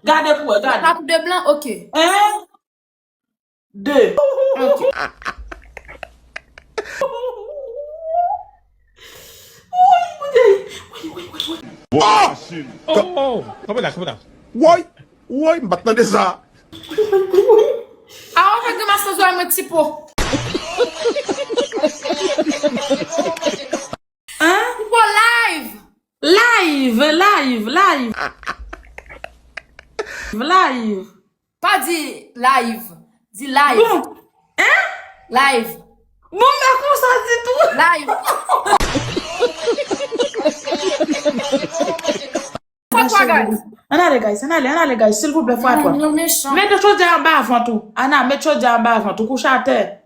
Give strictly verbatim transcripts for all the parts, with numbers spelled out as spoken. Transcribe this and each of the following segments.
Gade pou wè, gade. Sa pou de blan, ok. En, de. Ok. Woy, Bondye. Woy, woy, woy, woy. Bon, oh! Oh, oh. Kanpe la, kanpe la. Woy, woy, m pa t tande sa. A, w ap fè grimas nan zòrèy mwen, Tipo. Hein? Tipo live. Live, live, live. Live. Pa di live, di live. Bon. Hein? Live. Bon, men konsa ditou. Live. Fwa twa, guys. Ann ale, guys, ann ale, ann ale, guys, silvouplè, fwa twa. Yo mechan. Mete chodyè anba vant ou. Ana, met chodyè anba vant ou, kouche atè.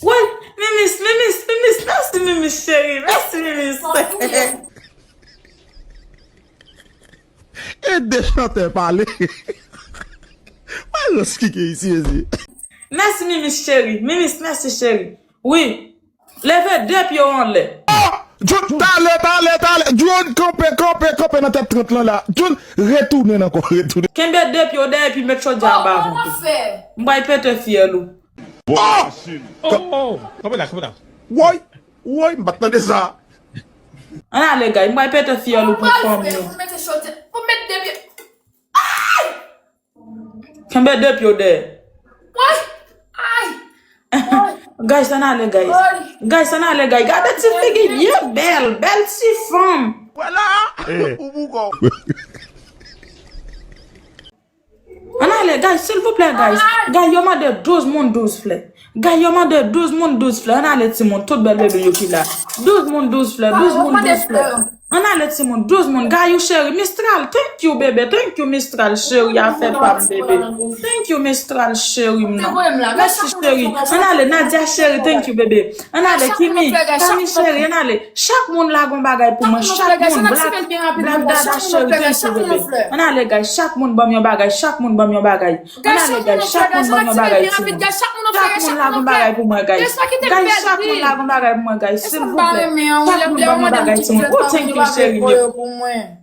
Woy, Mimis, Mimis, Mimis, mèsi Mimis cheri, mèsi Mimis. E de chantè pale. Mwen reskike isi, ezi. Mèsi Mimis cheri, Mimis, mèsi cheri. Wi, leve de pye w anlè. Ah! Jun, talè, talè, talè. Jun, kanpe, kanpe, kanpe nan tèt trant lan la. Jun, retounen ankò, retounen. Kenbe de pye w dèyè epi met chodyè anba vant ou. M pral pete fyèl ou. Bon, ah! Oh, oh, oh. Kanpe la, kanpe la. Woy, woy, m pa t tande sa. Ann ale, guys, m pral pete fyèl ou pou fanmi w. Pou mete chodyè, pou met de pye. Ay! Kenbe de pye w dèyè. Woy! Ay! Guys, ann ale, guys. Guys, ann ale, guys. Gade ti figi byen bèl, bèl ti fanm. Vwala! Ou boukò. Ann ale, guys, silvouplè, guys. Guys, yo mande douz moun douz flè. Guys, yo mande douz moun douz flè. Ann ale, timoun, tout bèl bebe yo ki la. Douz moun douz flè, douz moun douz flè. Ann ale, timoun, douz moun. Gayou cheri, Mistral, thank you, bebe. Thank you, Mistral cheri, afè pa m, bebe. Thank you, Mistral cheri m nan. Mèsi cheri. Ann ale, Nadia cheri, thank you, bebe. Ann ale, Kimi, Kami cheri, ann ale. Chak moun lage yon bagay pou mwen. Chak moun, Black, Black Dada cheri, thank you, bebe. Ann ale, guys, chak moun ban m yon bagay, chak moun ban m yon bagay. Ann ale, guys, chak moun ban m yon bagay, timoun. Chak moun lage yon bagay pou mwen, guys. Guys, chak moun lage yon bagay pou mwen, guys, silvouplè. Chak moun ban m yon bagay, timoun. Oh, thank you, cheri m yo.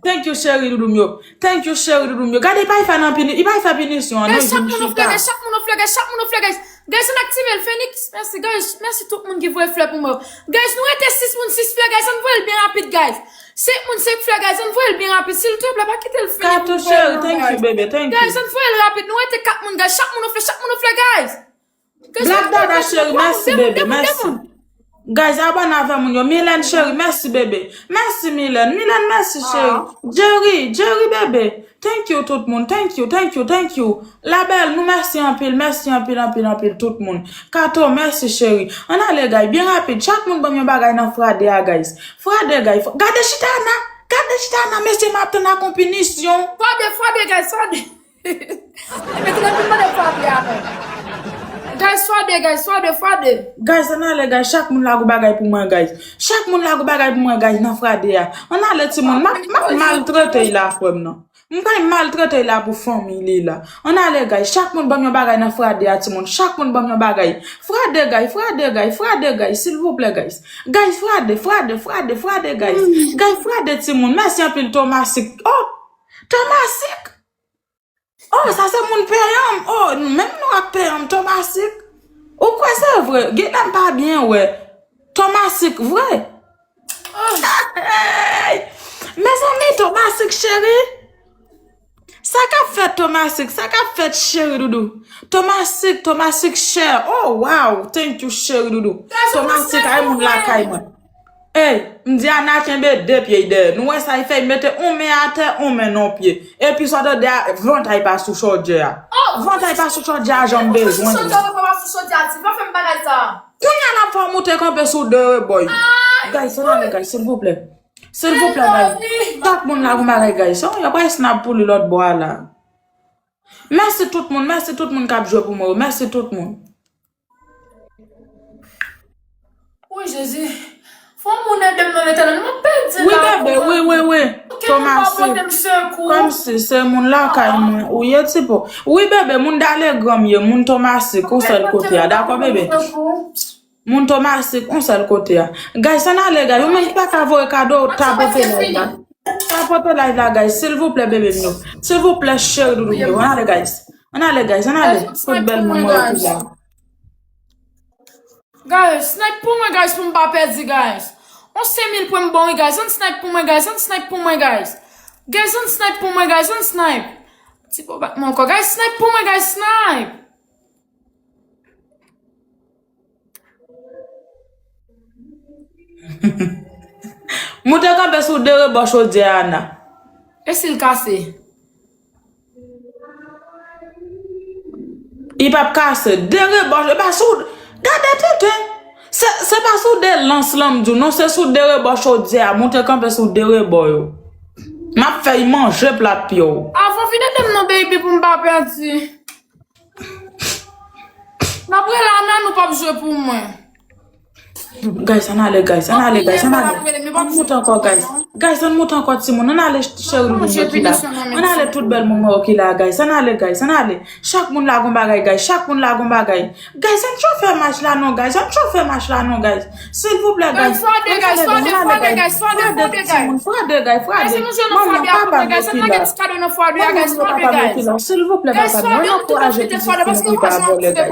Thank you, cheri doudou m yo. Thank you, cheri doudou m yo. Gade, pa y fè nan pini, pa y fè pinisyon an, non, vin chita. Chak moun ofle, guys, chak moun ofle, guys, chak moun ofle, guys. Guys, ann aktive l, Phoenix, mèsi, guys, mèsi tout moun ki voye flè pou mwen. Guys, nou rete sis moun, sis flè, guys, ann voye l byen rapid, guys. Senk moun, senk flè, guys, ann voye l byen rapid, silvouplè, pa kite l fini pou nou voye l. Kato cheri, thank you, bebe, thank you. Guys, ann voye l rapid, nou rete kat moun, guys, chak moun ofle, chak moun ofle, guys. Black Dada cheri, mèsi, bebe, mèsi. Guys, abòne avè moun yo. Milène cheri, mèsi, bebe. Mèsi, Milène. Milène, mèsi, cheri. Jerry, Jerry, bebe. Thank you, tout moun. Thank you, thank you, thank you. Labèl, nou mèsi anpil, mèsi anpil, anpil, anpil, tout moun. Kato, mèsi, cheri. Ann ale, guys, byen rapid. Chak moun ban m yon bagay nan frade a, guys. Frade, guys. Gade chita, Ana. Gade chita, Ana. Mesye, m ap tann ak yon pinisyon. Frade, frade, guys, frade. Mete nan tout mande frade avè. Guys, frade, guys, frade, frade. Guys, ann ale, guys. Chak moun lage yon bagay pou mwen, guys. Chak moun lage yon bagay pou mwen, guys, nan frade a. Ann ale, timoun. M ap, m ap maltrete l la, frè m nan. M pral maltrete l la pou fanmi li la. Ann ale, guys. Chak moun ban m yon bagay nan frade a, timoun. Chak moun ban m yon bagay. Frade, guys, frade, guys, frade, guys, silvouplè, guys. Guys, frade, frade, frade, frade, guys. Guys, frade, timoun. Mèsi anpil, Tomasik. Oh! Tomasik! Oh, sa se moun peyanm. Oh, menm nou ak peyanm, Tomasik. Ou kwè se vre? Genlè m pa byen wè. Tomasik vre. Hey! Mezanmi, Tomasik cheri. Sa k ap fèt, Tomasik? Sa k ap fèt, cheri doudou? Tomasik, Tomasik chè. Oh, wow. Thank you, cheri doudou. Tomasik, ay moun lakay mwen. Ey, m di Ana kenbe de pye y dèyè. Nou wè sa y fè, y mete on men atè, on men nan pye. Epi sa w tande a, vantay pa sou chodyè a. Vantay pa sou chodyè a, jan m bezwen l. Kounye a n ap fè w moute kanpe sou de rebò y. Guys, ann ale, guys, silvouplè. Silvouplè, guys. Chak moun lage yon bagay, guys. Yo pral snap pou li lòt bò a la. Mèsi tout moun, mèsi tout moun k ap jwe pou mwen yo. Mèsi tout moun. Wi, Jezi. Fò moun ede m non, Letènèl. Mwen pèdi la. Wi, bebe, wi, wi, wi. Tomasik. Kòmsi se moun lakay mwen ou ye, Tipo. Wi, bebe, moun Dalegràn m ye, moun Tomasik, ou sèl kote a. Dakò, bebe? Moun Tomasik, yon sèl kote a. Guys, ann ale, guys. Ou menm ki pa ka voye kado, tapote live la. Tapote live la, guys. Silvouplè, bebe m yo. Silvouplè, cheri doudou m yo. Ann ale, guys. Ann ale, guys. Ann ale. Tout bèl moun mwen yo ki la. Guys, snipe pou mwen, guys, pou m pa pèdi, guys. On senk mil pwen m bon, wi, guys. Ann snipe pou mwen, guys. Ann snipe pou mwen, guys. Guys, ann snipe pou mwen, guys. Ann snipe. Ti po bat mwen ankò. Guys, snipe pou mwen, guys. Snipe. Moute kanpe sou de rebò chodyè a, Ana. E si l kase? Li p ap kase. De rebò, e pa sou, gade tenten. Se, se pa sou de lans lan m di w, non, se sou de rebò chodyè a. Moute kanpe sou de rebò yo. M ap fè y manje plat pye w. Avan vin ede m non, baby, pou m pa pèdi. N ap rele Ana, nou p ap jwe pou mwen. Guys, ann ale, guys, ann ale, guys, ann ale. Ann moute ankò, guys. Guys, ann moute ankò, timoun. Ann ale, cheri doudou m yo ki la. Ann ale, tout bèl moun mwen yo ki la, guys. Ann ale, guys, ann ale. Chak moun la gon bagay, guys. Chak moun la gon bagay. Guys, ann chofe match la non, guys. Ann chofe match la non, guys. Silvouplè, guys. Ann ale, guys. Ann ale, guys. Frede, timoun. Frede, guys. Frede. Manman, papa m yo ki la. Manman m yo, papa m yo ki la. Silvouplè, papa m yo. Ann ankouraje pitit fi nou ki pa vòlè, guys.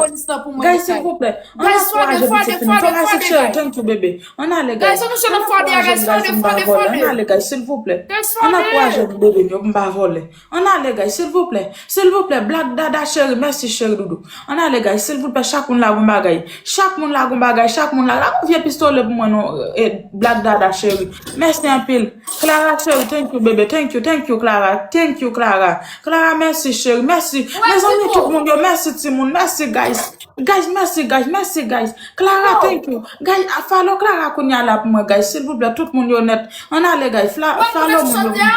Guys, silvouplè. Ann ankouraje pitit fi nou. Tomasik cheri, thank you, bebe. Ann ale, guys. Ann ankouraje m, guys, pou m pa vòlè. Ann ale, guys, silvouplè. Ann ankouraje m, bebe m yo, pou m pa vòlè. Ann ale, guys, silvouplè. Silvouplè, Black Dada cheri, mèsi cheri doudou. Ann ale, guys, silvouplè, chak moun la gon bagay. Chak moun la gon bagay, chak moun la. La gon vye pistole pou mwen non, e, Black Dada cheri. Mèsi anpil. Clara cheri, thank you, bebe. Thank you, thank you, Clara. Thank you, Clara. Clara, mèsi cheri, mèsi. Mezanmi, tout moun yo, mèsi timoun, mèsi, guys. Guys, mèsi, guys, mèsi, guys. Clara, thank you. Guys, a follow Clara kounye a la pou mwen, guys. Silvouplè, tout moun yo nèt. Ann ale, guys. Fla-, follow moun yo.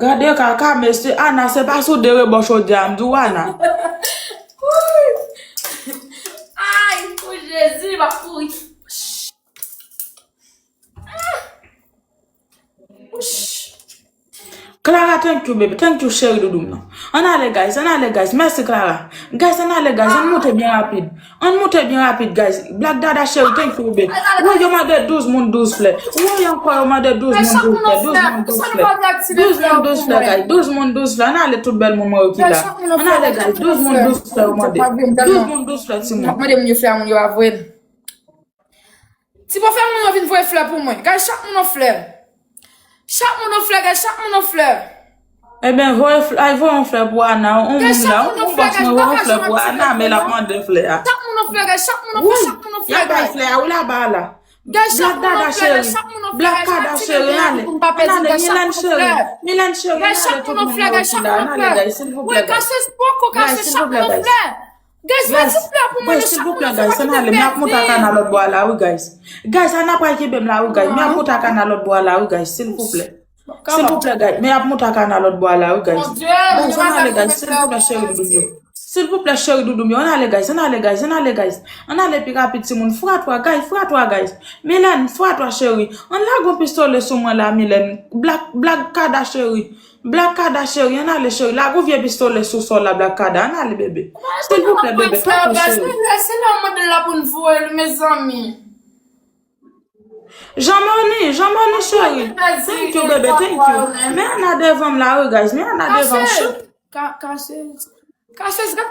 Gade kaka, mesye. Ana, se pa sou de rebò chodyè a, m di w, Ana. Ay, pou Jezi, m ap kouri. Clara, thank you, baby. Thank you, cheri doudou m nan. Ann ale, guys. Ann ale, guys. Mèsi, Clara. Guys, ann ale, guys. Ann moute byen rapid. Ann moute byen rapid, guys. Black Dada cheri, thank you, baby. Woy, yo mande douz moun, douz flè. Woy, ankò, yo mande douz moun, douz flè. Douz moun, douz flè. Douz moun, douz flè, guys. Douz moun, douz flè. Ann ale, tout bèl moun mwen yo ki la. Ann ale, guys. Douz moun, douz flè, yo mande. Douz moun, douz flè, timoun. Mande moun yo flè, moun yo avwe. Ti bò fè moun yo vin voye flè pou mwen. Guys, chak moun yon flè. Chak moun yon flè, guys, chak moun yon flè. Ebyen, voye fl-, ay, voye yon flè pou Ana. Yon moun la, yon bòs mwen voye yon flè pou Ana, men l ap mande flè a. Chak moun yon flè, guys, chak moun yon flè, chak moun yon flè, guys. Y ap bay flè a, wi, laba a la. Guys, chak moun yon flè, guys, chak moun yon flè, guys. Black Dada cheri, ale. Ann ale, Milèn cheri. Milèn cheri, ann ale, tout moun yo ki la. Ann ale, guys, silvouplè, guys. Guys, silvouplè, guys. Guys, silvouplè, guys, ann ale, m ap moute ak Ana lòt bò a la, wi, guys. Guys, Ana pral kenbe m la, wi, guys. M ap moute ak Ana lòt bò a la, wi, guys, silvouplè. Silvouplè, guys, m ap moute ak Ana lòt bò a la, wi, guys. Guys, ann ale, guys, silvouplè, cheri doudou m yo. Silvouplè, cheri doudou m yo, ann ale, guys, ann ale, guys, ann ale, guys. Ann ale pi rapid, timoun. Fratwa, guys, fratwa, guys. Milèn, fratwa, cheri. Ann lage yon pistole sou mwen la, Milèn. Black, Black Kada, cheri. Black Kada cheri, ann ale cheri, lage yon vye pistole sou sòl la, Black Kada, ann ale bebe. Silvouplè bebe, tanpri cheri. Se la mande la pou n voye l, mezanmi. Jean Moni, Jean Moni cheri. Thank you bebe, thank you. Men Ana devan m la wi guys, men Ana devan m. Kache, kache, kache.